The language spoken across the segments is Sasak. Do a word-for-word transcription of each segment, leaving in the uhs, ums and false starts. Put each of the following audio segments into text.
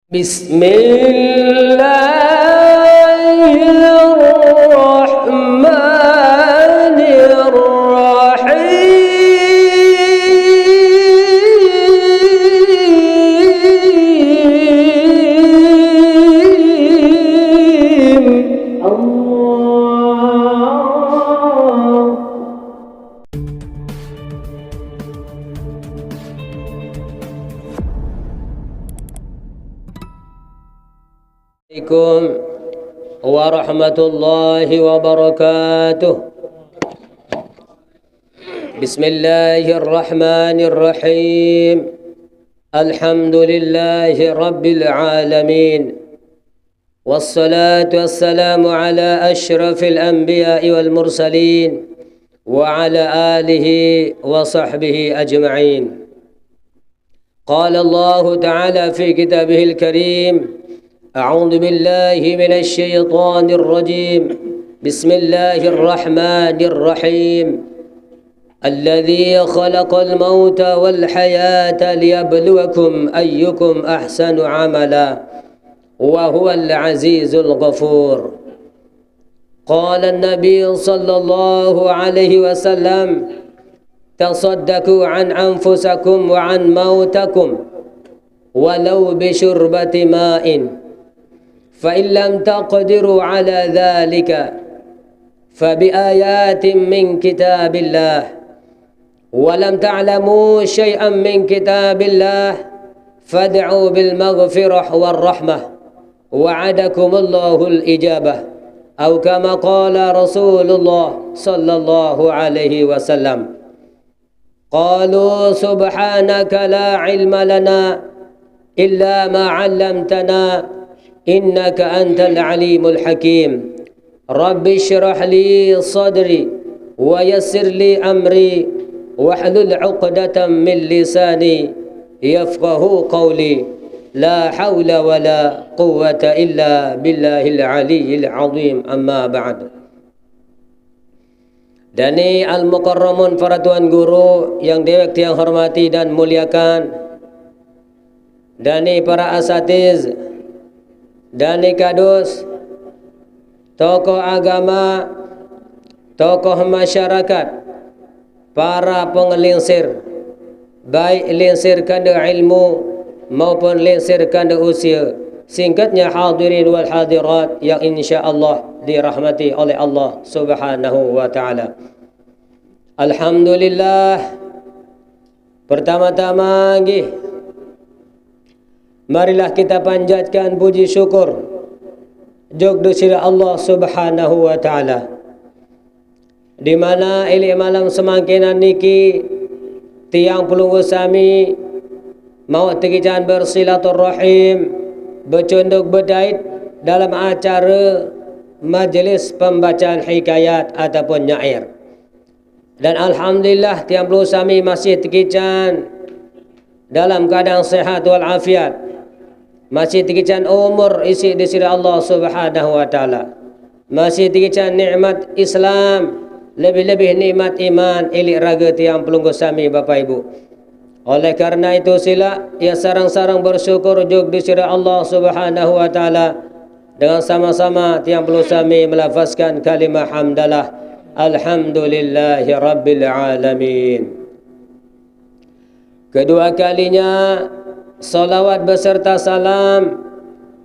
بسم الله الرحمن الرحيم. الله. عليكم ورحمة الله وبركاته. بسم الله الرحمن الرحيم. الحمد لله رب العالمين. والصلاة والسلام على أشرف الأنبياء والمرسلين وعلى آله وصحبه أجمعين. قال الله تعالى في كتابه الكريم: أعوذ بالله من الشيطان الرجيم. بسم الله الرحمن الرحيم. الذي خلق الموت والحياة ليبلوكم أيكم أحسن عملا وهو العزيز الغفور. قال النبي صلى الله عليه وسلم: تصدقوا عن أنفسكم وعن موتكم ولو بشربة ماء، فإن لم تقدروا على ذلك فبآيات من كتاب الله، ولم تعلموا شيئا من كتاب الله فادعوا بالمغفرة والرحمة وعدكم الله الإجابة، أو كما قال رسول الله صلى الله عليه وسلم. قالوا سبحانك لا علم لنا إلا ما علمتنا إنك أنت العليم الحكيم. رب اشرح لي صدري ويسر لي أمري واحلل عقدة من لساني يفقه قولي. لا حول ولا قوة إلا بالله العلي العظيم. أما بعد. Dani al-mukarramun, para tuan guru yang dewek tiang hormati dan muliakan. Dani para asatiz, dani kadus, tokoh agama, tokoh masyarakat, para pengelingsir, baik lingsir kanda ilmu maupun lingsir kanda usia. Singkatnya, hadirin wal hadirat yang insya Allah dirahmati oleh Allah Subhanahu wa Ta'ala. Alhamdulillah. Pertama-tama nggih, marilah kita panjatkan puji syukur jug duh sida Allah Subhanahu wa Ta'ala. Di mana ilik malam semangkinan niki tiang pelungguh sami mauka tikican bersilaturahim, becunduk bedait dalam acara majlis pembacaan hikayat ataupun nyair. Dan alhamdulillah, tiang pelungguh sami masih tikican dalam keadaan sehat wal afiat. Masih tikican umur isi di sida Allah Subhanahu wa Ta'ala. Masih tikican nikmat Islam, lebih-lebih nikmat iman, ilik raga tiang pelungguh sami, Bapa Ibu. Oleh karena itu, sila ia sareng-sareng bersyukur jug di sida Allah Subhanahu wa Ta'ala. Dengan sama-sama tiang pelungguh sami melafazkan kalimah hamdalah. Alhamdulillahi Rabbil Alamin. Kedua kalinya, salawat beserta salam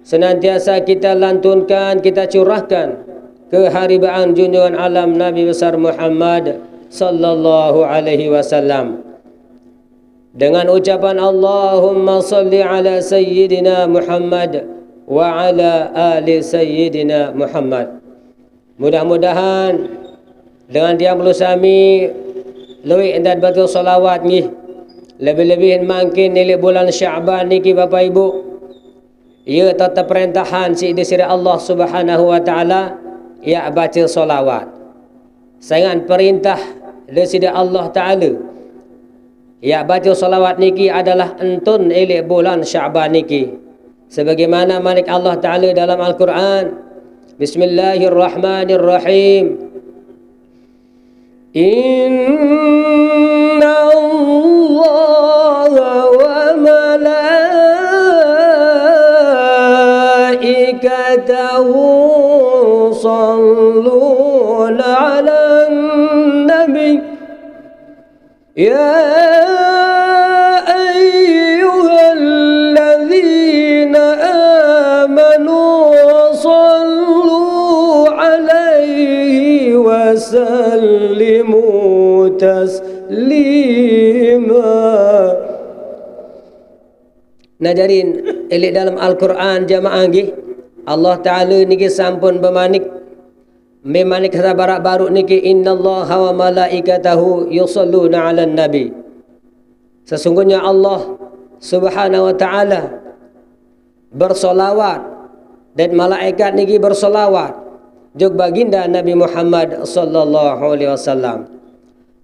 senantiasa kita lantunkan, kita curahkan ke haribaan junjungan alam Nabi besar Muhammad sallallahu alaihi wasallam. Dengan ucapan Allahumma salli ala sayyidina Muhammad wa ala ali sayyidina Muhammad. Mudah-mudahan dengan tiang pelungguh sami luih entan baca salawat nggih. Lebih-lebih mangkin ilik bulan Sya'ban niki, Bapa Ibu. Ia tetap perintahan si di sida Allah Subhanahu wa Ta'ala, ia baca salawat. Saingan perintah di sida Allah Ta'ala. Ia baca salawat niki adalah entun ilik bulan Sya'ban niki. Sebagaimana manik Allah Ta'ala dalam Al-Quran, Bismillahirrahmanirrahim. إن الله وملائكته وملائكته يصلون على النبي. يا أيها الذين آمنوا صلوا عليه وسلموا تسليما. Nah, jari, elik dalam Al-Qur'an, jamaah, nggih, Allah Ta'ala niki sampun bemanik, memanik sabarak-baruk niki, "Innallaha wa malaikatahu yusalluna 'alan nabi." Sesungguhnya Allah Subhanahu wa Ta'ala bersolawat, dan malaikat niki bersolawat jok baginda Nabi Muhammad sallallahu alaihi wasallam.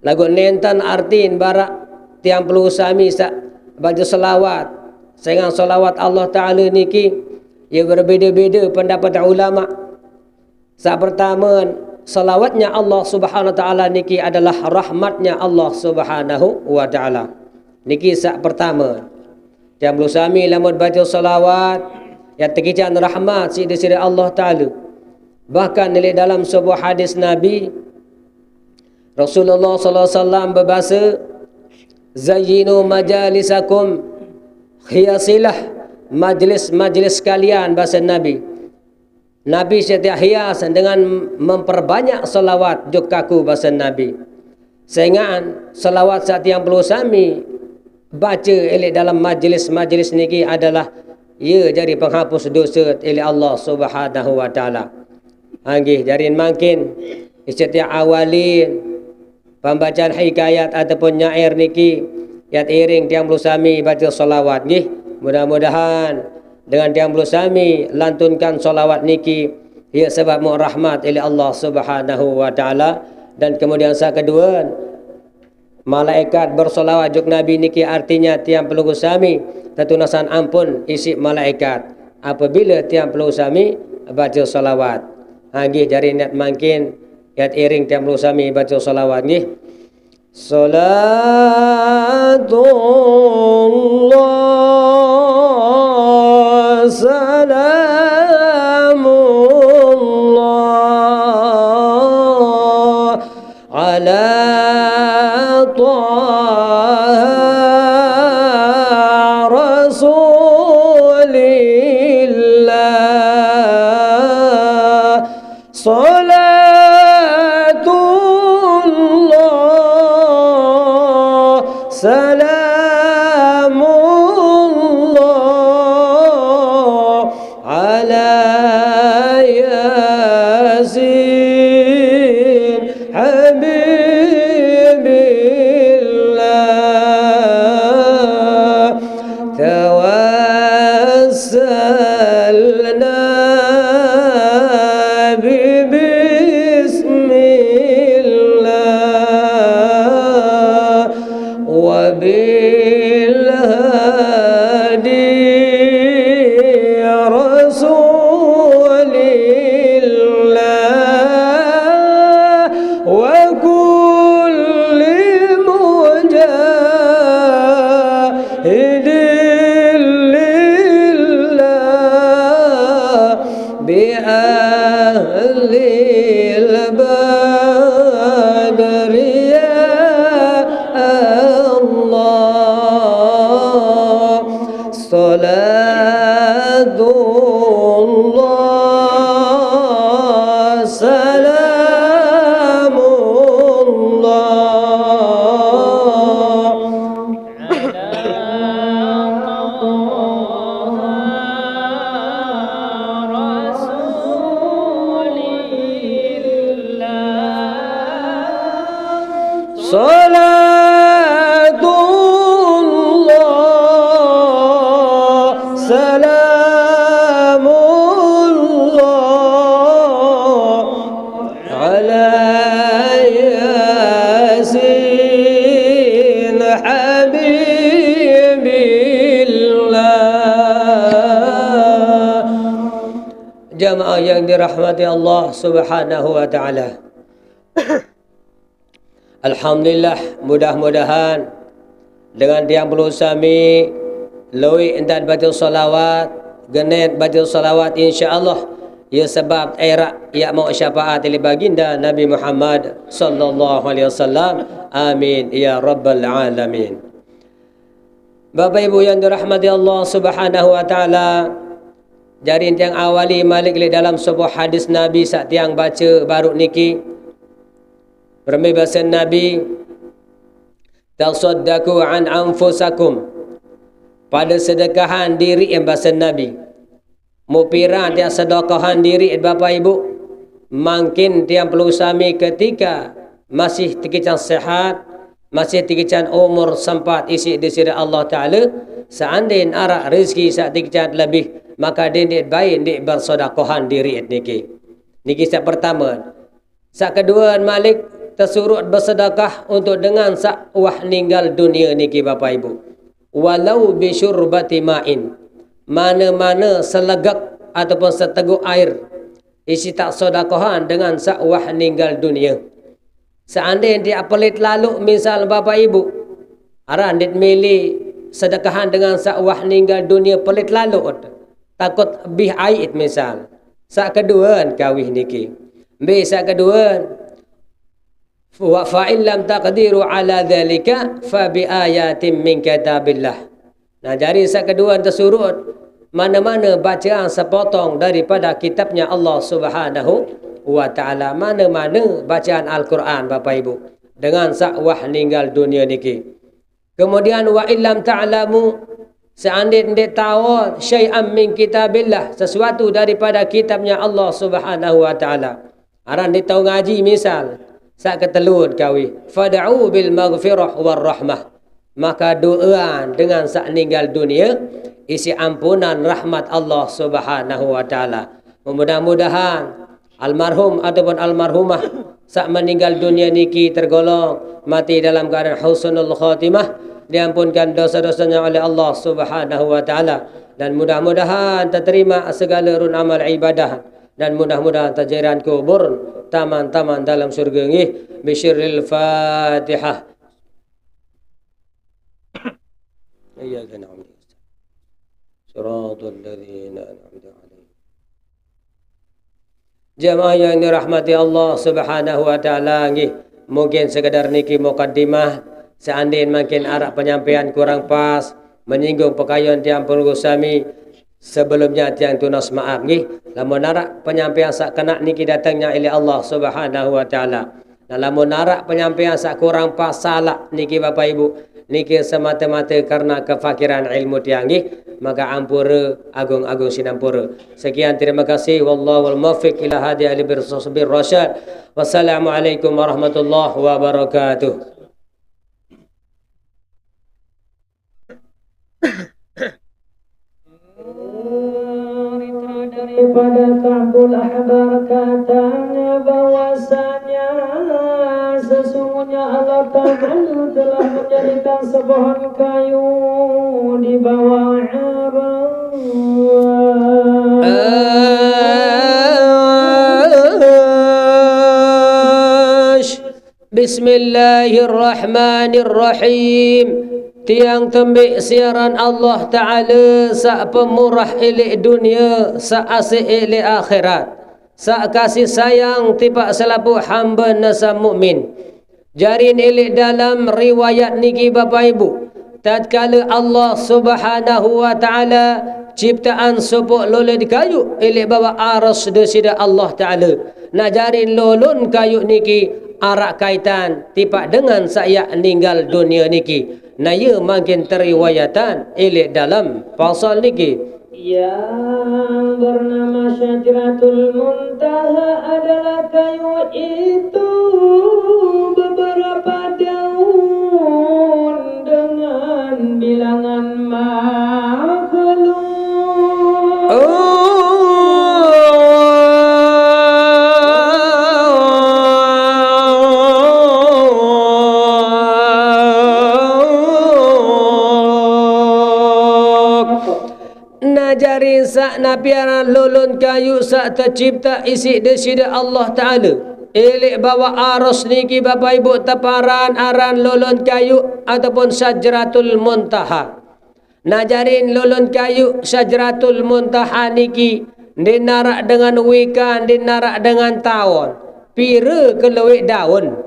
Laguq nenten artin barak tiang pelungguh sami saq bace solawat, sengaq solawat Allah Ta'ala niki, ye, berbeda-beda pendapat ulama. Saq pertame, solawatnya Allah Subhanahu wa Ta'ala niki adalah rahmatnya Allah Subhanahu wa Ta'ala. Niki saq pertame. Tiang pelungguh sami lamun bace solawat, ye, tekican rahmat siq Desire Allah Ta'ala. Bahkan leq dalam sebuah hadis Nabi, Rasulullah sallallahu alaihi wasallam bebase, "Zayyinu majalisakum," hiasilah majelis-majelis kalian, base Nabi. Nabi setiap hias dengan memperbanyak selawat jok kaku, base Nabi. Sengaq selawat saq tiang pelungguh sami bace leq dalam majelis-majelis niki adalah, ye, jari penghapus dose leq Allah Subhanahu wa Ta'ala. Anggih, jari mangkin, setiap awalin pembacaan hikayat ataupun nyair niki, yat iring tiang pelungguh sami bace solawat, nggih. Mudah-mudahan dengan tiang pelungguh sami lantunkan solawat niki, ye, sebab muq rahmat leq Allah Subhanahu wa Ta'ala. Dan kemudian saq kedue, malaikat bersolawat jok Nabi niki artinya tiang pelungguh sami tetunasan ampun isiq malaikat apabile tiang pelungguh sami bace solawat. Anggih, jari niat mangkin, yat iring tiang pelungguh sami bace solawat, nggih. Salatullah, salamullah, ala Taha Rasulillah. Salatullah, salamullah, ala Yasin Habibillah. توسلنا ببسم الله وبالهادي رسول الله وكل مجاهد لله بأهل البدر يا الله. صلاة الله، سلام الله. صلاة الله، سلام الله، على ياسين حبيب الله. Jamaah yang dirahmati Allah Subhanahu wa Ta'ala. Alhamdulillah, mudah-mudahan dengan tiang pelungguh sami lueq entan bace selawat, Genet baca salawat, insya Allah, ya sebab erak ya mau syafaat oleh baginda Nabi Muhammad sallallahu alaihi wasallam. Amin ya rabbal alamin. Bapak Ibu yang dirahmati Allah Subhanahu wa taala, jari tiang awali malik li dalam sebuah hadis Nabi saq tiang baca baruq niki. Berembe base Nabi, "Tasaddaqu an anfusakum." Pade sedekahan diriq, base Nabi. Muq piran tiang sedekahan diriq, Bapak Ibu? Mangkin tiang perlu sami ketika masih tekican sehat, masih tekican umur sempat isiq Deside Allah Taala, seandin araq rezeki saq tekican lebih, maka dendeq bae ndeq bersedekahan diriq niki. Niki saq pertame. Saq kedue malik, tesuruq besedekah untuk dengan saq wah ninggal dunie niki, Bapak Ibu. Walau bisyurbati ma'in. Mane-mane selegek ataupun seteguk air, isiq taq sedekahan dengan saq wah ninggal dunie. Seandin tiang pelit laloq misal, Bapak Ibu, araq ndeq mele sedekahan dengan saq wah ninggal dunie, pelit laloq, takut bih aiq misal. Saq kedue kawih niki. Mbe saq kedue? Wa fa in lam taqdiru ala dzalika fa bi ayatin min kitabillah. Nah, jari saq kedue tesuruq, mane-mane bacaan sepotong daripada kitabnya Allah Subhanahu wa taala, mane-mane bacaan Al-Qur'an, Bapak Ibu, dengan saq wah ninggal dunie niki. Kemudian, wa illam ta'lamu, seandin ndeq tao, syai'an min kitabillah, sesuatu daripada kitabnya Allah Subhanahu wa taala. Araq ndeq tao ngaji misal, saq ketelun kawih, fad'u bil maghfirah war rahmah. Maka doaan dengan saq ninggal dunie, isiq ampunan rahmat Allah Subhanahu wa taala. Mudah-mudahan almarhum ataupun almarhumah saq meninggal dunia niki tergolong mati dalam keadaan husnul khotimah, diampunkan dosa-dosanya oleh Allah Subhanahu wa taala, dan mudah-mudahan terterima segala run amal ibadah, dan mudah-mudahan terjeran kubur taman-taman dalam surga nggih. Bisirril Fatihah. Iyyaka na'budu wa iyyaka nasta'in. Shiratal ladzina an'amta 'alaihim. Jamaah yang dirahmati Allah Subhanahu wa taala, nggih, mungkin sekedar niki mukaddimah, seandin mangkin araq penyampaian kurang pas, menyinggung pekayun tiang pelungguh sami, sebelumnya tiang tunas maaf, nggih. Lamun araq penyampaian saq kena niki datengnya ilih Allah Subhanahu wa taala. Nah, lamun araq penyampaian saq kurang pas, salaq niki, Bapak Ibu, niki semata-mata karena kefakiran ilmu tiang, nggih, maka ampure, agung-agung sinampure. Sekian, terima kasih. Wallahul muwaffiq ila hadi ali bir rasyad. Wassalamualaikum warahmatullahi wabarakatuh. Daripada Ka'bul Ahbar katanya bahwasanya sesungguhnya Allah Ta'ala telah menjadikan sepohon kayu di bawah Arasy. Ash. Bismillahirrahmanirrahim. Tiang tembiq siaran Allah Ta'ala saq pemurah ilih dunia, saq asih ilih akhirat, saq kasih sayang tipaq selapuq hambe-Ne saq mukmin. Jarin ilih dalam riwayat niki, Bapak Ibu, tatkala Allah Subhanahu wa Ta'ala ciptaan sopoq lolon kayu ilih bawaq Arasy Deside Allah Ta'ala. Nah, jarin lolon kayu niki araq kaitan tipaq dengan saq yaq ninggal dunia niki. Nah, ie mangkin teriwayatan ilih dalam pasal niki. Yang bernama Syajaratul Muntaha adalah kayu itu beberapa daun dengan bilangan makhluk. Oh. Nah, jari saq napi aran lolon kayu saq tecipta isiq Deside Allah Ta'ala, ilih bawaq Arasy niki, Bapak Ibu, teparan aran lolon kayu ataupun Syajaratul Muntaha. Najarin lulun kayu Syajaratul Muntaha niki, ndin narak dengan wika, ndin narak dengan taun. Pira keluik daun.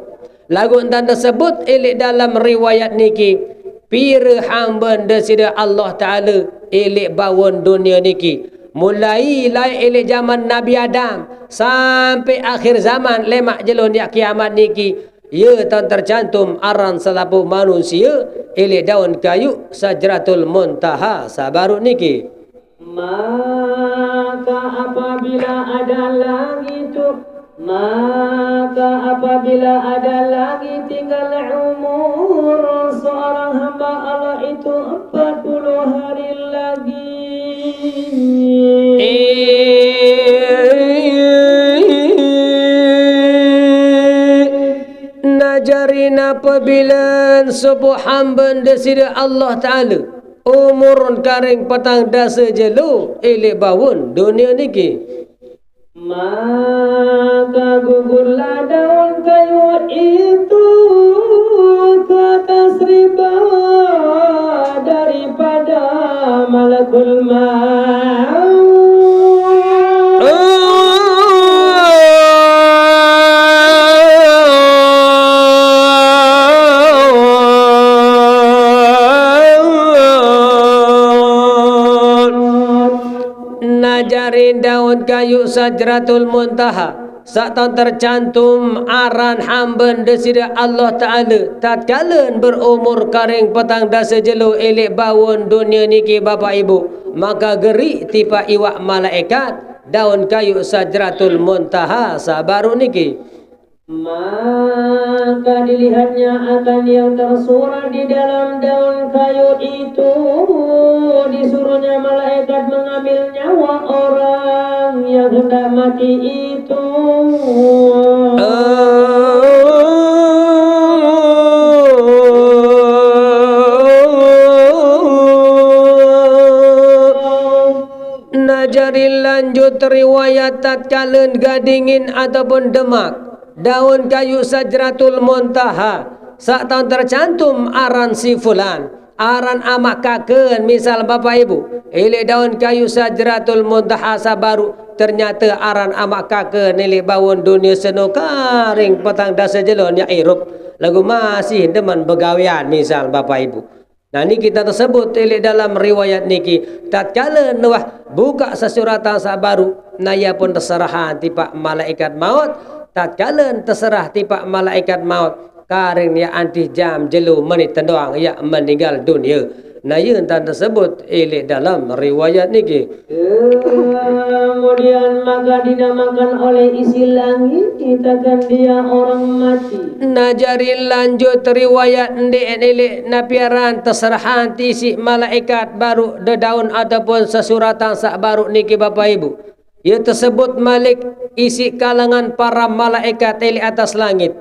Lagu entan tersebut ilik dalam riwayat niki, pira hamba Desida Allah Ta'ala ilik baun dunia niki. Mulai lai ilik zaman Nabi Adam sampai akhir zaman lemak jelun yak kiamat niki, ya tan tercantum aran selapuh manusia ilik daun kayu Sajratul Muntaha sabaru niki. Maka apabila ada lagi tu, maka apabila ada lagi tinggal umur seorang hamba Allah itu empat puluh hari lagi. Najarin apabila sebuah hamba Desida Allah Ta'ala umur karing petang dasa jelo ilik baun dunia niki. Maka gugurlah daun kayu itu ke atas riba daripada malakul maut. Najarin daun kayu Sajratul Muntaha, sak taun tercantum aran hamba Desida Allah Ta'ala, tatkala berumur karing petang dasa jelo ilik baun dunia niki, Bapak Ibu, maka gerik tipak iwak malaikat daun kayu Sajratul Muntaha sabaru niki. Maka dilihatnya akan yang tersurat di dalam daun kayu itu, disuruhnya malaikat mengambil nyawa orang yang hendak mati itu. Najarin lanjut riwayat tatkala gadingin ataupun demak daun kayu Sajratul Muntaha, sak taun tercantum aran si fulan, aran amak kaken, misal Bapak Ibu, ilik daun kayu Sajratul Muntaha sabaru, ternyata aran amak kaken ilik baun dunia seno karing petang dasa jelo yak irup, lagu masih demen begawean, misal Bapak Ibu. Nah, niki tan tersebut ilik dalam riwayat niki, tatkala nuah buka sesuratan sabaru, nah ya pun terserahan tipak malaikat maut, tatkala terserah tipak malaikat maut, karing ya antih jam jelo menit tendoang ya meninggal dunia. Nah, ya tan tersebut ilik dalam riwayat niki. Kemudian maka dinamakan oleh isi langit akan dia orang mati. Najarin lanjut riwayat ndik ilik napiaran terserahan tisi malaikat baru dedaun ataupun sesuratan sak baru niki, Bapak Ibu. Ya tersebut malik isi kalangan para malaikat ilik atas langit,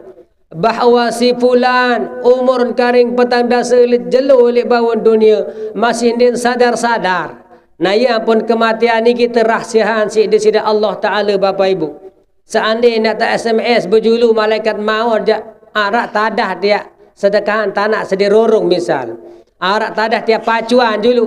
bahwa si fulan umur karing petang dasa jelo ilik baun dunia masih ndin sadar-sadar. Nah, ya pun kematian niki terahsiahan si Desida Allah Ta'ala, Bapak Ibu. Seandai nak tak S M S bejulu malaikat maut jak arak tadah tiak sedekahan tanak sedirurung misal. Arak tadah tiak pacuan julu.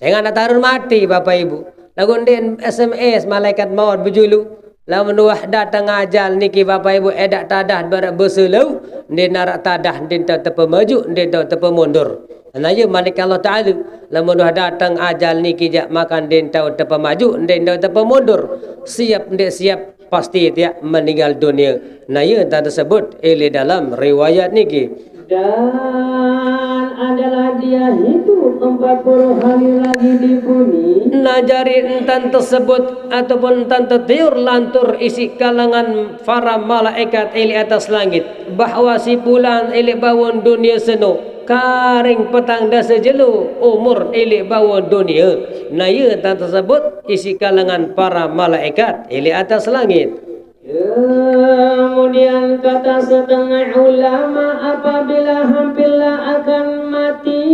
Sehingga nak tarun mati, Bapak Ibu. Lagu ndin S M S malaikat maut bejulu. Lamun wah datang ajal niki, Bapak Ibu, edak tadah barak beselau, ndin arak tadah, ndin tau tepemaju, ndin tau tepemundur. Nah, ya malik Allah Ta'ala. Lamun wah datang ajal niki jak makan, ndin tau tepemaju, ndin tau tepemundur. Siap ndik siap, pasti tiak meninggal dunia. Nah, ya tan tersebut ilik dalam riwayat niki. Dan adalah dia hidup empat puluh hari lagi di bumi. Nah, jari entan tersebut ataupun entan tetiur lantur isi kalangan para malaikat ilik atas langit, bahwa si pulan ilik baun dunia seno karing petang dasa jelo umur ilik baun dunia. Nah, ya tan tersebut isi kalangan para malaikat ilik atas langit. Kemudian kata setengah ulama, apabila hampirlah akan mati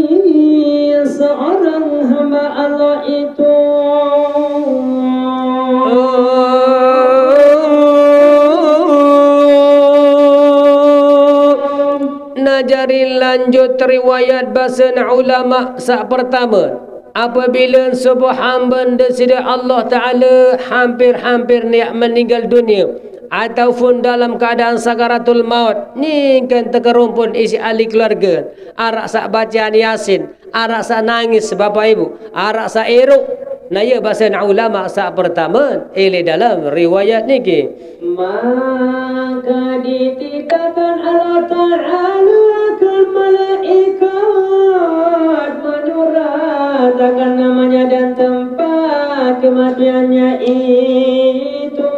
seorang hamba Allah itu, nah, Jari lanjut riwayat basen ulama sak pertama, apabila sebuah hamba Deside Allah Taala hampir-hampir niat meninggal dunia ataupun dalam keadaan sakaratul maut, nyingken tekerumpun isi ahli keluarga, arak sak bacaan Yasin, arak sak nangis bapak ibu, arak sak eruk. Nah, iya basen ulama sak pertama, elek dalam riwayat niki. Maka dititahkan Allah Ta'ala ke malaikat menyurat akan namanya dan tempat kematiannya itu.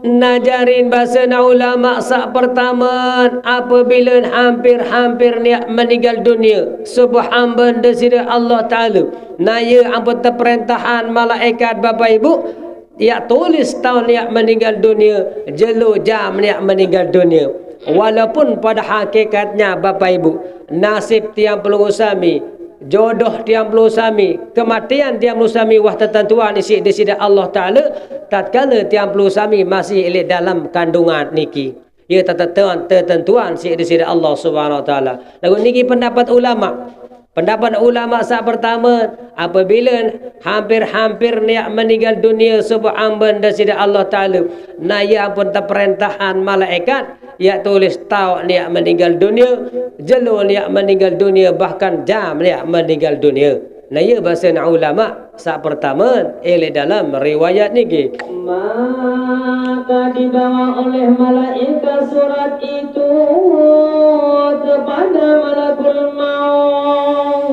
Najarin basen ulama sak pertama, apabila hampir-hampir niat meninggal dunia, sebuah hamba Deside Allah Taala, naya ampun teperintahan malaikat bapak ibu, yak tulis taun yak meninggal dunia, jelo jam yak meninggal dunia. Walaupun pada hakikatnya bapak ibu, nasib tiang pelunggu sami, jodoh tiang pelunggu sami, kematian tiang pelunggu sami wah tetentuan isi Deside Allah Taala, tatkala tiang pelunggu sami masih elek dalam kandungan niki. Iya tetentuan, tetentuan si Deside Allah Subhanahu Wa Taala. Lagu niki pendapat ulama. Pendapat ulama sak pertama, apabila hampir-hampir niat meninggal dunia sebuah hamba Deside Allah Taala, naya ampun teperintahan malaikat, yak tulis tauk niat meninggal dunia, jelo niat meninggal dunia, bahkan jam niat meninggal dunia. Nah, iya basen ulama sak pertama, elek dalam riwayat niki. Maka dibawa oleh malaikat surat itu kepada malakul maut.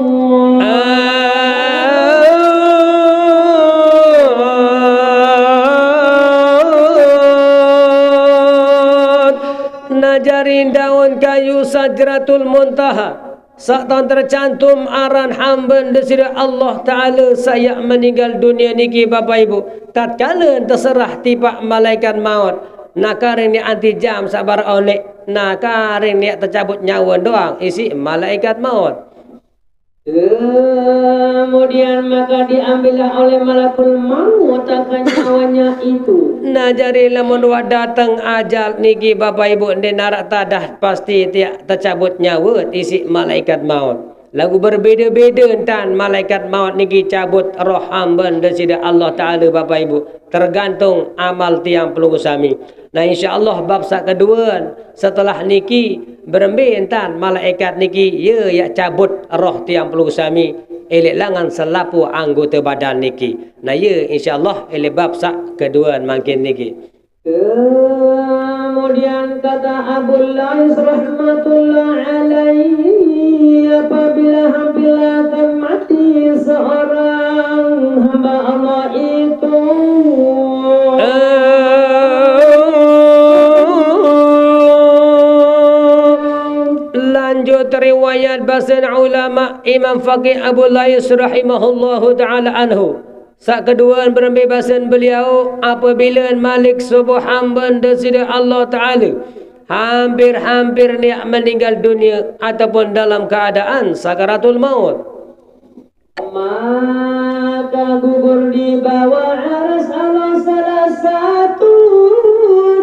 Najarin daun kayu Sadratul Muntaha. Sak taun tercantum aran hamba Deside Allah Taala sayak meninggal dunia niki bapak ibu. Tatkala terserah tipak malaikat maut, nakaring ni anti jam sabar oleh, nakaring ni tercabut nyawa doang isi malaikat maut. Kemudian maka diambillah oleh malakul maut akan nyawanya itu. Nah, jari lamun wah dateng ajal niki bapak ibu nde narak tadah pasti tiak tercabut nyawa isi malaikat maut. Lagu berbeda-beda entan malaikat maut niki cabut roh hamba Deside Allah Taala bapak ibu. Tergantung amal tiang pelunggu sami. Nah, insya Allah bab sak kedua setelah niki berembe entan malaikat niki, ya yak cabut roh tiang pelunggu sami, elek langan selapu anggota badan niki. Nah, ya insya Allah elek bab sak kedua mangkin niki. Kemudian kata Abu Lais rahmatullah alaihi, apabila hampir akan mati seorang hamba Allah itu, lanjut riwayat basen ulama Imam Faqih Abu Lais rahimahullahu taala anhu. Sak kedua berembe basen beliau, apabila malik subuh hamba Deside Allah Taala hampir-hampir niat meninggal dunia ataupun dalam keadaan sakaratul maut. Maka gugur di bawah aras Allah salah satu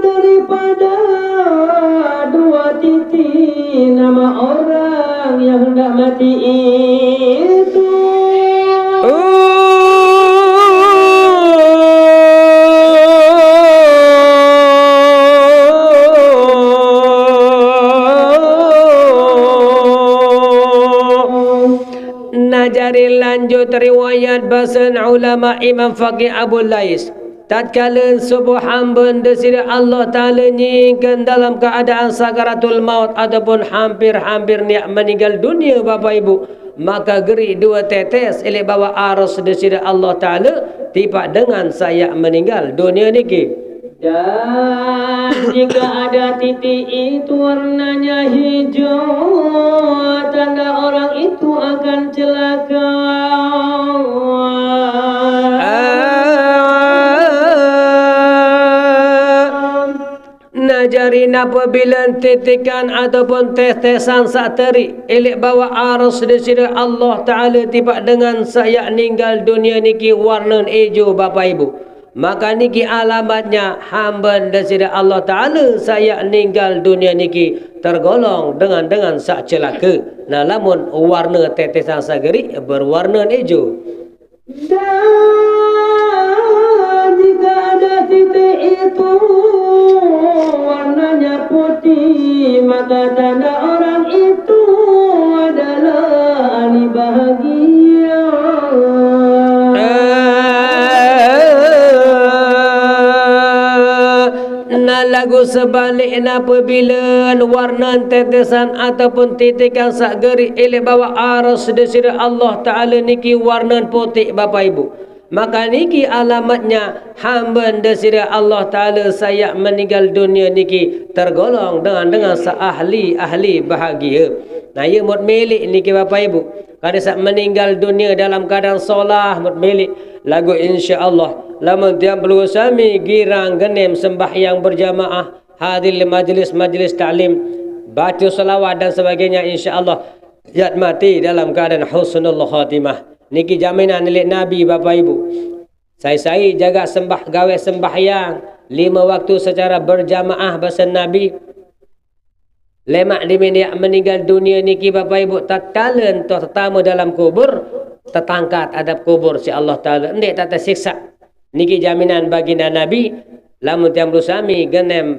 daripada dua titi nama orang yang hendak mati itu. Nah, jari lanjut riwayat basen ulama Imam Faqih Abu Lais. Tatkala subuh hamba Deside Allah Taala nyingkan dalam keadaan sakaratul maut ataupun hampir-hampir niat meninggal dunia, bapak ibu, maka geri dua tetes elek bawah aras Deside Allah Taala tipak dengan sayak meninggal dunia niki. Dan jika ada titik itu warnanya hijau, tanda orang itu akan celaka. Nah, Jari apabila titikan ataupun tetesan saq terik ileq bawaq arus Deside Allah Taala tipaq dengan saq yaq ninggal dunie niki warnen ijo, Bapak Ibu, maka niki alamatnya hamben Deside Allah Taala saq yaq ninggal dunie niki tergolong dengan-dengan saq celake. Nah, lamun warne tetesan saq gerik berwarnen ijo. Dan jika ada titik itu warnanya putih, maka tanda orang itu adalah ahli bahagia. Nah, laguq sebalikne, apabila warnen tetesan ataupun titikan saq gerik ileq bawaq arus Deside Allah Taala niki warnen puteq, Bapak Ibu, maka niki alamatnya hamben Deside Allah Taala saq yaq meninggal dunie niki tergolong dengan-dengan saq ahli-ahli bahagia. Nah, ie mut milik niki, Bapak Ibu. Kade saq meninggal dunie dalam keadaan solah mut milik. Laguq insya Allah, lamun tiang pelungguh sami girang genem sembahyang berjamaah, hadir majelis-majelis taklim, baca selawat dan sebagainya, insya Allah, yaq mati dalam keadaan husnul khatimah. Niki jaminan leq Nabi, Bapak Ibu. Sai-sai jagaq sembah-, gaweq sembahyang lime waktu secara berjamaah, base Nabi, lemaq dimin yaq meninggal dunie niki, Bapak Ibu, tatkale entoh tetame dalam kubur, tetangkat adab kubur siq Allah Taala, ndeq taq tesiksa. Niki jaminan baginda Nabi, lamun tiang pelungguh sami genem,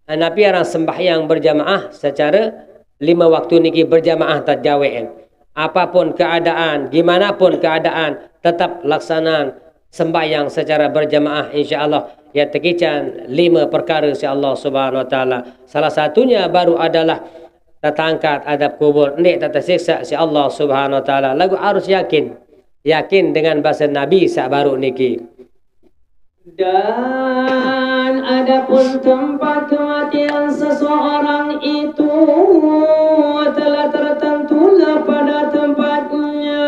eh, napi aran sembahyang berjamaah secare lime waktu niki berjamaah tajaweqen. Apapun keadaan, gimanapun keadaan, tetap laksanaan sembahyang secara berjamaah, insya Allah, yaq tekican lime perkare siq Allah Subhanahu wa Taala. Salah satunya baru adalah tetangkat adab kubur, ndeq taq tesiksa siq Allah Subhanahu wa Taala. Laguq harus yakin. Yakin dengan base Nabi saq baruq niki. Dan adapun tempat kematian seseorang itu telah tertentulah pada tempatnya.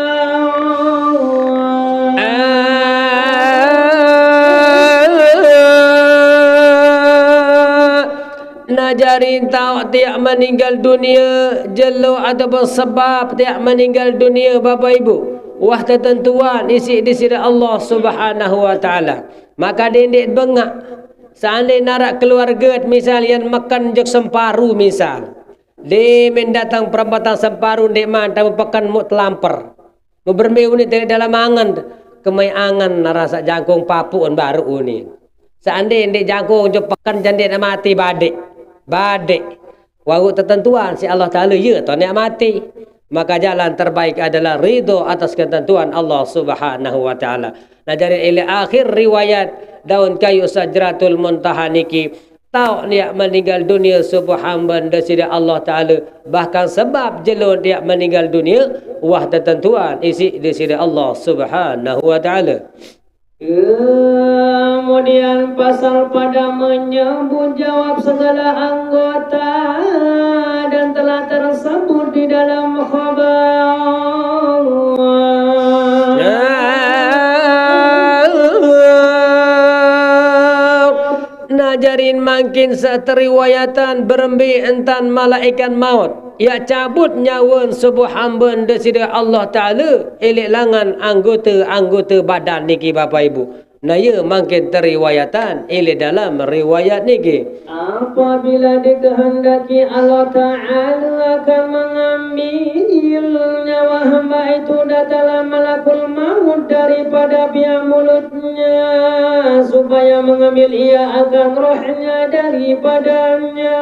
Nah, jari taoq tiaq meninggal dunie, jelo ataupun sebab tiaq meninggal dunie, Bapak Ibu, wah tetentuan isiq Deside Allah Subhanahu wa Taala. Maka dendeq bengaq. Seandai naraq keluarge, misal, yan meken jok Semparu, misal, demen dateng perempatan Semparu, ndeqman tame peken muq telamper. Beberembe unin teleq dalem angen, kemai angen aran saq jangkung papuqn baruq unin. Seandai ndeq jangkung jok peken, jaq ndeqne mati, badeq. Badeq. Wah, tetentuan siq Allah Taala, ie toneq mati. Maka jalan terbaik adalah ridho atas ketentuan Allah Subhanahu wa Taala. Nah, jari leq akhir riwayat daun kayu Sajratul Muntaha niki, taoq yaq meninggal dunie sopoq hamben Deside Allah Taala, bahkan sebab jelo yaq meninggal dunie, wah tetentuan isiq Deside Allah Subhanahu wa Taala. Kemudian pasal pada menyebut jawab segala anggota dan telah tersebut di dalam khabar. Nah, jarin mangkin saq teriwayatan berembe entan malaekat maut yaq cabut nyawen sopoq hamben Deside Allah Taala ileq langan anggote-anggote badan niki, Bapak Ibu. Nah, ie mangkin teriwayatan ileq dalem riwayat niki. Apabila dikehendaki Allah Taala akan mengambil nyawa hamba itu, datanglah malakul maut daripada pihak mulutnya, supaya mengambil ia akan rohnya daripadanya.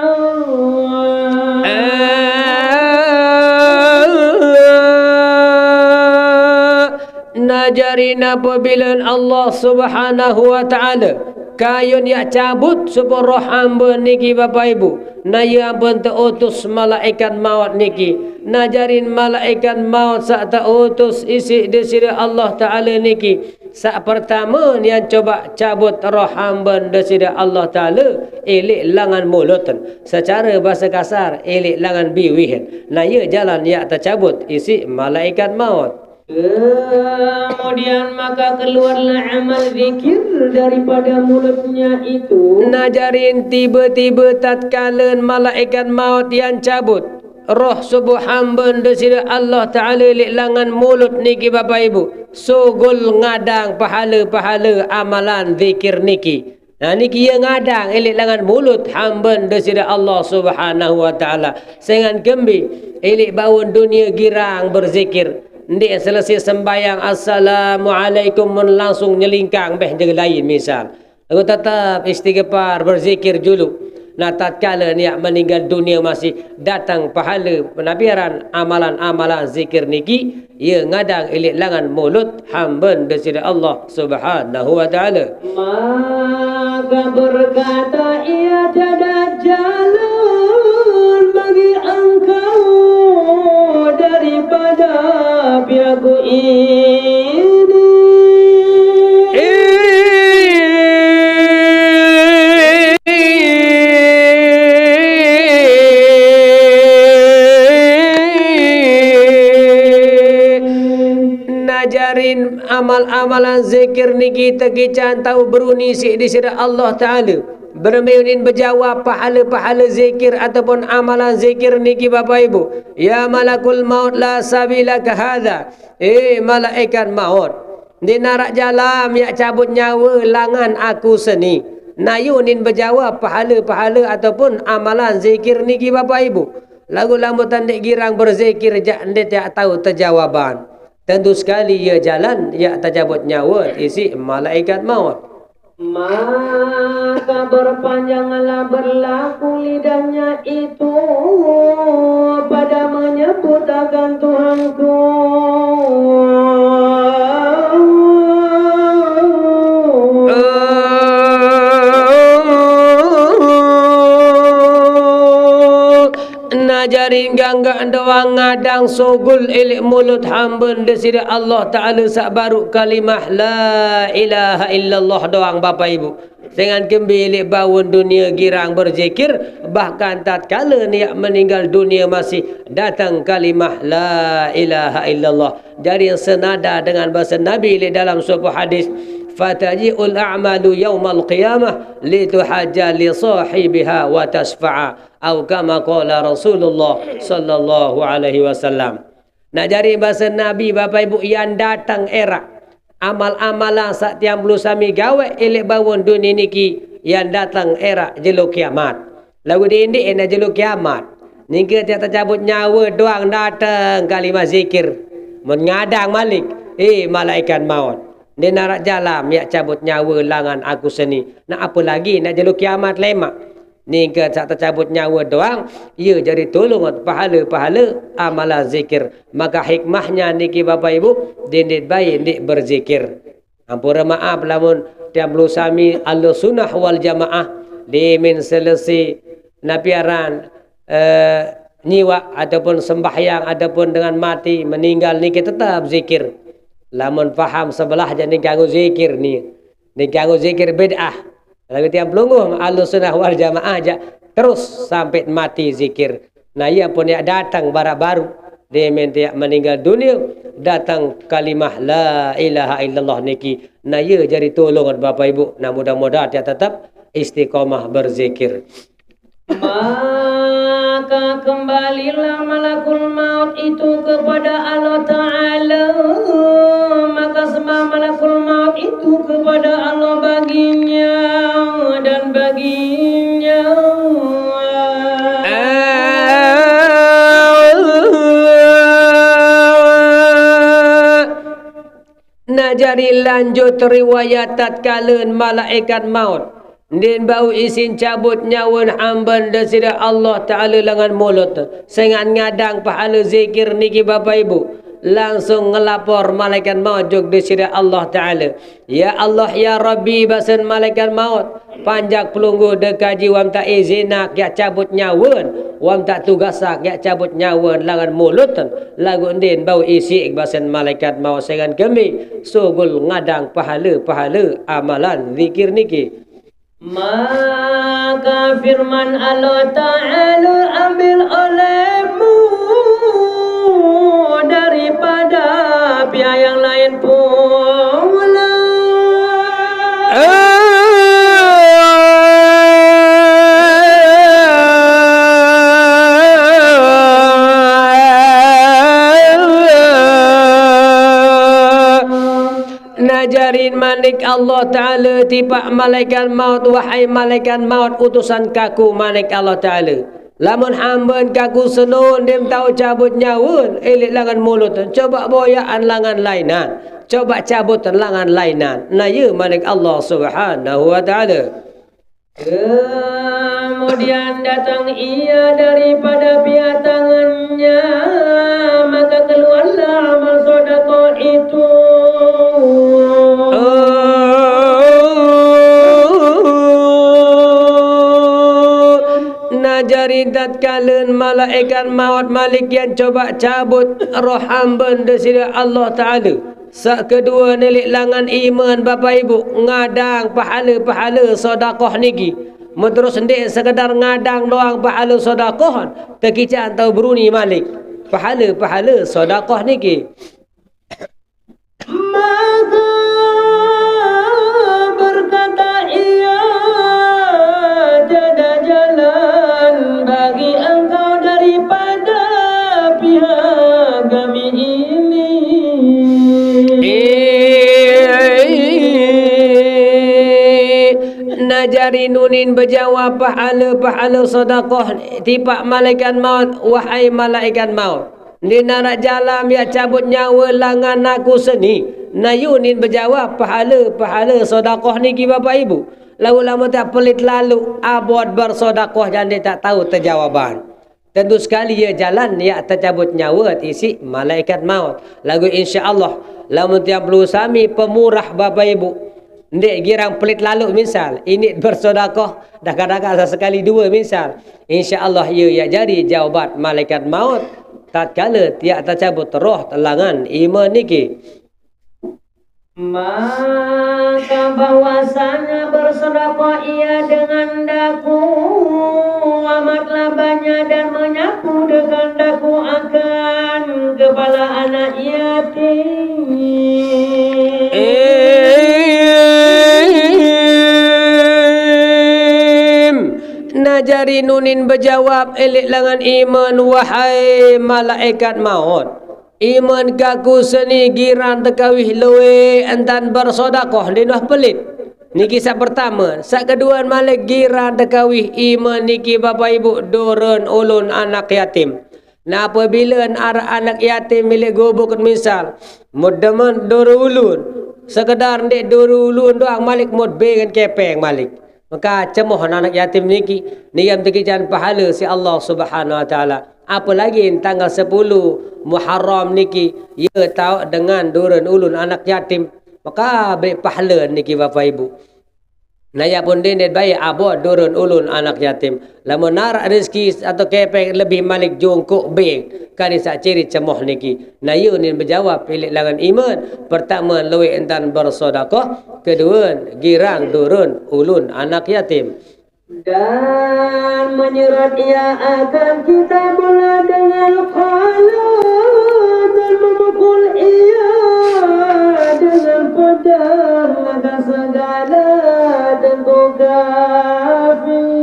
Nah, jarin apabila Allah Subhanahu wa Taala kayun yaq cabut sopoq roh hambe niki, Bapak Ibu, nah, ie ampun teutus malaekat maut niki. Nah, jarin malaekat maut saq teutus isiq Deside Allah Taala niki, saq pertame nian cobaq cabut roh hamben Deside Allah Taala ileq langan mulutn, secare base kasar, ileq langan biwihn. Nah, ie jalan yaq tecabut isiq malaekat maut. Kemudian maka keluarlah amal zikir daripada mulutnya itu. Nah, jarin tiba-tiba tatkala malaikat maut yang cabut roh subuh hamba desida Allah Ta'ala ilik langan mulut niki, Bapak Ibu, sugul ngadang pahala-pahala amalan zikir niki. Nah, niki ia ngadang ilik langan mulut hamba desida Allah Subhanahu wa Ta'ala. Sengan kembi ilik baun dunia girang berzikir. Ndik selesai sembayang, "Assalamualaikum," mun langsung nyelingkang beh jega lain misal. Lagu tetap istighfar, berzikir julu. Nah, tatkala niat meninggal dunia masih datang pahala penabiaran amalan-amalan zikir niki, ia ngadang ilik langan mulut hamba desida Allah Subhanahu wa Ta'ala. Maka berkata ia, "Tiada jalan bagi engkau daripada api aku ini." Najarin amal-amalan zikir niki tekican tau beruni si di sida Allah Ta'ala. Bermeunin bejawab pahala-pahala zikir ataupun amalan zikir niki, Bapak Ibu. "Ya malakul maut, la sabila ka hadza." Eh, malaikat maut, ndik narak jalan yak cabut nyawa langan aku seni. Nayunin bejawab pahala-pahala ataupun amalan zikir niki, Bapak Ibu. Lagu lamun tandik girang berzikir jak ndik tak tahu terjawaban. Tentu sekali ia jalan yak terjabut nyawa isi malaikat maut. Maka berpanjanglah berlaku lidahnya itu pada menyebut akan Tuhanku. Najarin gangga doang ngadang sugul ilik mulut hamba desida Allah Ta'ala sak baru kalimah la ilaha illallah doang, Bapak Ibu. Dengan kembi ilik baun dunia girang berzikir, bahkan tatkala niat meninggal dunia masih datang kalimah la ilaha illallah. Dari senada dengan bahasa Nabi ilik dalam sebuah hadis, "Fataji'ul a'malu yaumal qiyamah lituhajja li sahibiha wa tasfa'a." Au kama qala Rasulullah sallallahu alaihi wasallam. Nak jari bahasa Nabi, Bapak Ibu, yang datang era amal-amalan sak tiang belu sami gawe ilik baun dunia niki, yang datang era jelu kiamat. Lagu diindik ina jelu kiamat. Ningke tiap tercabut nyawa doang datang kalimah zikir. Mun ngadang malik, eh, malaikat maut. Dia narak jalan, yak cabut nyawa langan aku seni. Nak apa lagi nak jelu kiamat lemak? Ningke sak tercabut nyawa doang, ia jadi tolong pahala-pahala amalan zikir. Maka hikmahnya niki, Bapak Ibu, dindit baik ndik berzikir. Ampura maaf lamun tiang belu sami ahlu sunnah wal jamaah dimin selesi napiaran, eh, nyiwak ataupun sembahyang ataupun dengan mati meninggal niki tetap zikir. Lamun faham sebelah jadi ganggu zikir ni. Ni ganggu zikir bid'ah. Lagu tiang pelungguh ahlu sunnah wal jamaah jak terus sampai mati zikir. Nah, ia pun yak datang barak baru. Dia minta yak meninggal dunia, datang kalimah la ilaha illallah niki. Nah, ia jadi tolong Bapak Ibu. Nah, mudah-mudahan dia tetap istiqomah berzikir. Maka kembalilah malakul maut itu kepada Allah Ta'ala. Maka sembah malakul maut itu kepada Allah baginya dan baginya. Nah, jari lanjut riwayat tatkala malaikat maut. Din bau isin cabut nyawa hamban desida Allah Ta'ala lengan mulut. Sengat ngadang pahala zikir niki, Bapak Ibu. Langsung ngelapor malaikat maut jug desida Allah Ta'ala. Ya Allah, ya Rabbi, basen malaikat maut. Panjak pelungguh dekaji wam tak izinak yak cabut nyawa. Wam tak tugasak yak cabut nyawa lengan mulut. Lagu din bau isik basen malaikat maut sengan kembi. Sugul ngadang pahala-pahala amalan zikir niki. Maka firman Allah Ta'ala, ambil olehmu daripada pihak yang lain pula. Najarin manik Allah Ta'ala tipak malaikat maut, wahai malaikat maut, utusan kaku manik Allah Ta'ala. Lamun hamban kaku senun, dim tau cabut nyawa, ilik langan mulut, coba boyaan langan lainan, coba cabut langan lainan. Nah, ya manik Allah Subhanahu wa Ta'ala. Kemudian datang ia daripada pihak tangannya, maka keluarlah amal sedekah itu. Najarin tatkala malaikat maut malik yan coba cabut roh hamban desida Allah Ta'ala. Sak kedua nilik langan iman, Bapak Ibu, ngadang pahala-pahala sedekah niki. Mun terus ndik sekedar ngadang doang pahala sedekah, tekican tau beruni malik pahala-pahala sedekah niki. Maka berkata ia, tiada jalan bagi engkau daripada pihak kami ini. Najari nunin bejawab pahala-pahala sedekah tipak malaikat maut, wahai malaikat maut. Ndik narak jalan yak cabut nyawa langan aku seni. Nah, ya nunin bejawab pahala-pahala sedekah niki, Bapak Ibu. Lalu lama tak pelit lalu abot bersedekah, jadi tak tau tejawaban. Tentu sekali ya jalan yak tecabut nyawa tisi malaikat maut. Lagu insya Allah, lamun tiang perlu sami pemurah Bapak Ibu. Ndik girang pelit lalu misal, ini bersedekah, dah kadang sesekali dua misal. Insya Allah, ya, ya jadi jawabat malaikat maut tatkala tiak tecabut roh telangan iman niki. Maka bahwasanya bersedekah ia dengan daku, amatlah banyak dan menyapu dengan daku akan kepala anak yatim. Im. Najari nunin bejawab elik langan iman, wahai malaikat maut. Iman kaku seni girang tekawih luwe entan bersedekah di noh pelit. Niki sak pertama. Sak kedua malik girang tekawih iman niki Bapak Ibu, durun ulun anak yatim. Nah, apabila arak anak yatim milik gubuk misal, mut demen durun ulun. Sekedar ndik durun ulun doang malik mut bengan kepeng malik. Maka cemoh anak yatim niki, niam tekican pahala si Allah Subhanahu wa Ta'ala. Apalagi tanggal sepuluh Muharram niki, ya tau dengan durun ulun anak yatim. Maka beri pahala niki Bapak Ibu. Nah, ya pun dinit baik abot durun ulun anak yatim. Lamun narak rezeki atau kepeng lebih malik jungkuk beng. Kani sak ciri cemoh niki. Nah, ya nunin bejawab pilik langan iman. Pertama, luwe entan bersedekah. Kedua, girang durun ulun anak yatim. Dan menyeret ia akan kitabullah dengan qalam dan memukul ia dengan pedang atas segala tengkorak kafir.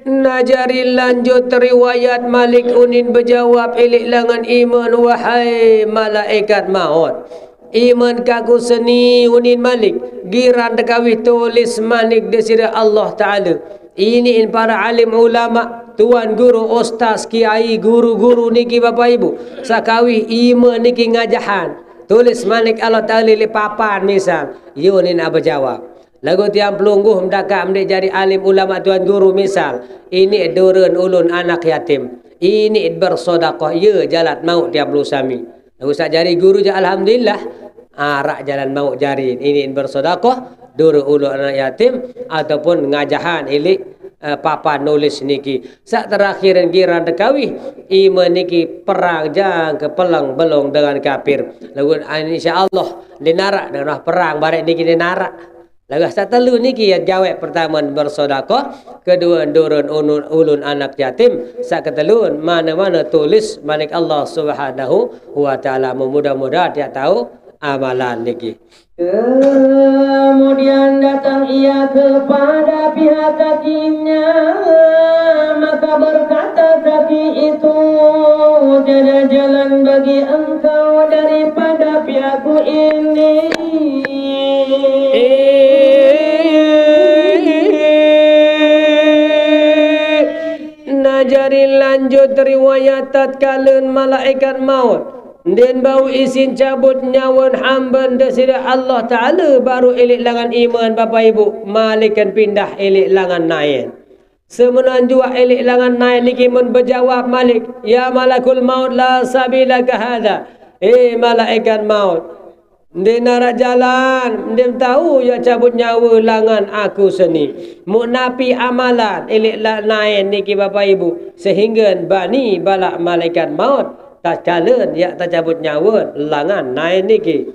Najari lanjut riwayat malik unin bejawab elik langan iman, wahai malaikat maut. Iman kaku seni unin malik, girang tekawih tulis manik desida Allah Ta'ala. Ini in para alim ulama, tuan guru, ustaz, kiai, guru-guru niki Bapak Ibu. Sakawih iman niki ngajahan. Tulis manik Allah Ta'ala li papan misal. Yunin apa jawab. Lagu tiang pelungguh mendakak mendik jari alim ulama tuan guru misal. Ini durun ulun anak yatim. Ini bersedekah, ya jalan maut tiang perlu sami. Lagu sak jari guru ja alhamdulillah. Arak jalan maut jari. Ini bersedekah, durun ulun anak yatim, ataupun ngajahan ilik eh, papan nulis niki. Saq terakhir girang tekawih, ime niki perang jangke peleng belong dengan kapir. Laguq, ah, insyaallah, ndeq naraq dengan perang bareh niki ndeq naraq. Laguq saq telu niki ye gaweq, pertame bersedekah, kedue nurun unu-, ulun anak yatim, saq ketelu mane-mane tulis manik Allah Subhanahu wa Ta'ala. Mudah-mudahan tiang tao amalan niki. Kemudian datang ia kepada pihak kakinya, maka berkata kaki itu, "Tiada jalan bagi engkau daripada pihakku ini." Nah, jari lanjut riwayat tatkale malaikat maut ndeqn bau isin cabut nyawen hamben Deside Allah Taala, baruq ileq langan imen, Bapak Ibu, malikan pindah ileq langan naen. Semenan juaq ileq langan naen niki men bejawab malik, "Ya malakul maut, la sabila ka hadza." Eh, malaikat maut, ndeq naraq jalan, ndeq tao yaq cabut nyawe langan aku seni. Muq napi amalan ileq la-, naen niki, Bapak Ibu, sehingge bani balaq malaikat maut tatkale yaq tecabut nyawe langan naen niki?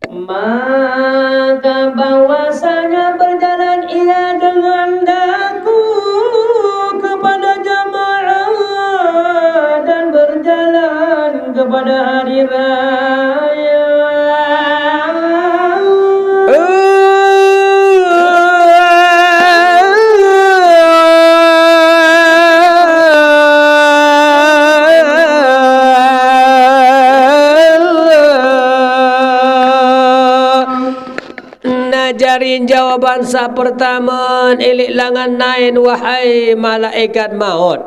Maka bahwasanya berjalan ia dengan daku kepada jamaah dan berjalan kepada hari raya. Nah, jari jawaban saq pertame, ileq langan naen, wahai malaikat maut.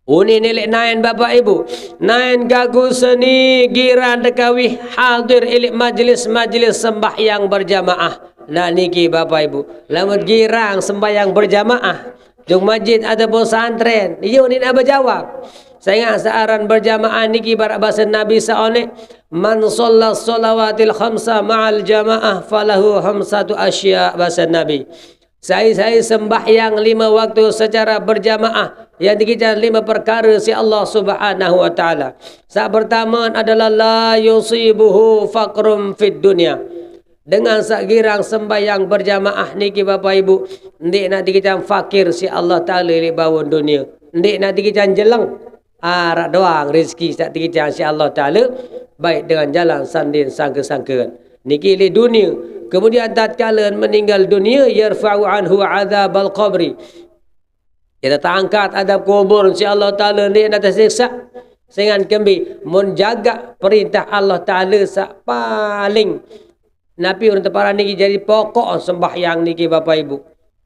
Unin ileq naen, Bapak Ibu, naen gagu seni girang tekawih hadir ileq majelis-majelis sembahyang berjamaah. Nah, niki, Bapak Ibu, lamun girang sembahyang berjamaah, jok masjid ataupun pesantren, ie unin bejawab. Sengaq saq aran berjamaah niki, baraq base Nabi saq oneq, "Man shalla shalawatil khamsa ma'al jamaah falahu khamsatu asya," base Nabi. Sai-sai sembahyang lime waktu secara berjamaah, ie dikicang lime perkare siq Allah Subhanahu wa Ta'ala. Saq pertame adalah la yusibuhu faqrun fid dunya. Dengan saq girang sembahyang berjamaah niki, Bapak Ibu, ndeqne dikicang fakir siq Allah Taala leq bawon dunie. Ndeqne dikicang jeleng. Araq doang rezeki saq dikicang siq Allah Taala, baik dengan jalan saq ndeqn sangke-sangke. Niki leq dunie. Kemudian tatkale meninggal dunie, yarfa'u anhu adzabal qabri. Ie teangkat adab kubur siq Allah Taala, ndeqne tesiksa. Sengaq kembe? Mun jagaq perintah Allah Taala saq paling Napi urun teparan niki jari pokok sembahyang niki, Bapak Ibu.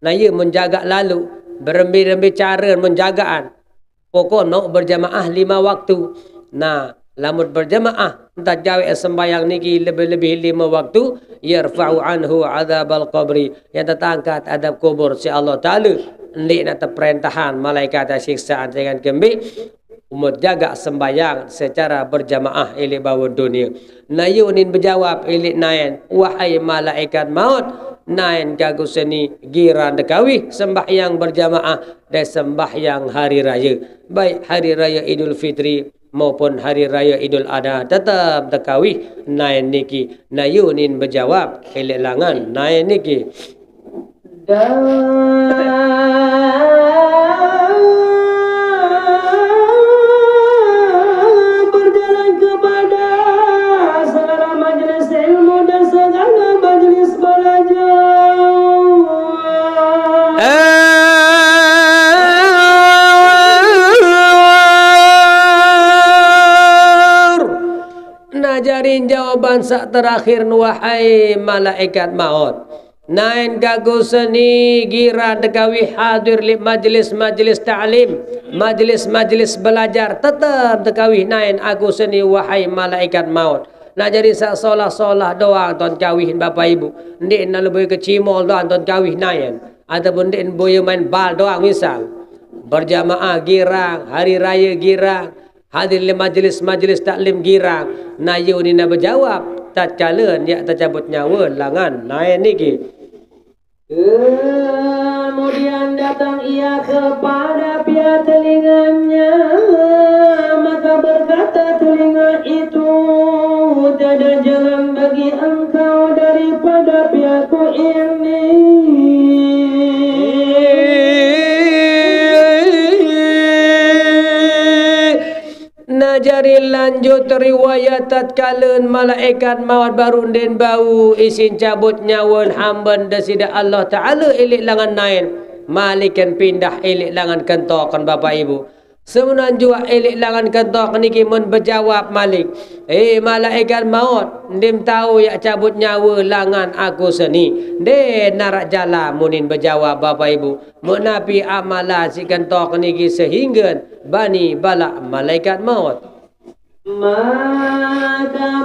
Nah, ie mun jagaq lalo, berembe-rembe care mun jagaqan. Pokok nok berjamaah lime waktu. Nah, lamun berjamaah, entan gaweq sembahyang niki lebih-lebih lime waktu, yarfa'u anhu adzabal qabri, ie tetangkat adab kubur siq Allah Taala. Ndeqne teperentahan malaikat siksaan dengan kembe? Umat jagaq sembahyang secara berjamaah ileq bawon dunie. Nah, ie unin bejawab ileq naen, "Wahai malaikat maut, naen gagu seni girang tekawih sembahyang berjamaah dait sembahyang hari raye, baik hari raye Idul Fitri maupun hari raye Idul Adha, tetep tekawih naen niki." Nah, ie unin bejawab ileq langan naen niki. Dan berjalan kepada segala majelis ilmu dan segala majelis belajar. Nah, jari jawaban saq terakhir, wahai malaikat maut. Naen gagu seni girang tekawih hadir leq majelis-majelis taklim, majelis-majelis belajar, tetep tekawih naen gagu seni, wahai malaikat maut. Nah, jari saq solah-solah doang ton kawih, Bapak Ibu. Ndeqne lalo boye kecimol doang ton kawih naen, ataupun ndeqne boye main bal doang misal. Berjamaah girang, hari raye girang, hadir leq majelis-majelis taklim girang. Nah, ie unin bejawab tatkale yaq tecabut nyawe langan naen niki. Kemudian Datang ia kepada pihak telinganya, maka berkata telinga itu, "Tiada jalan bagi engkau daripada pihakku ini." Nah, jari lanjut riwayat tatkala malaikat maut baru ndin bau isin cabut nyawa hamban Desida Allah Ta'ala ilik langan naen. Malikan pindah ilik langan kentoken, Bapak Ibu. Semenan jua ilik langan kentok niki mun bejawab malik, "Eh, malaikat maut, ndim tau yak cabut nyawa langan aku seni." Nde narak jala munin bejawab, Bapak Ibu. Mun napi amalan si kentok niki sehingga bani balak malaikat maut. Maka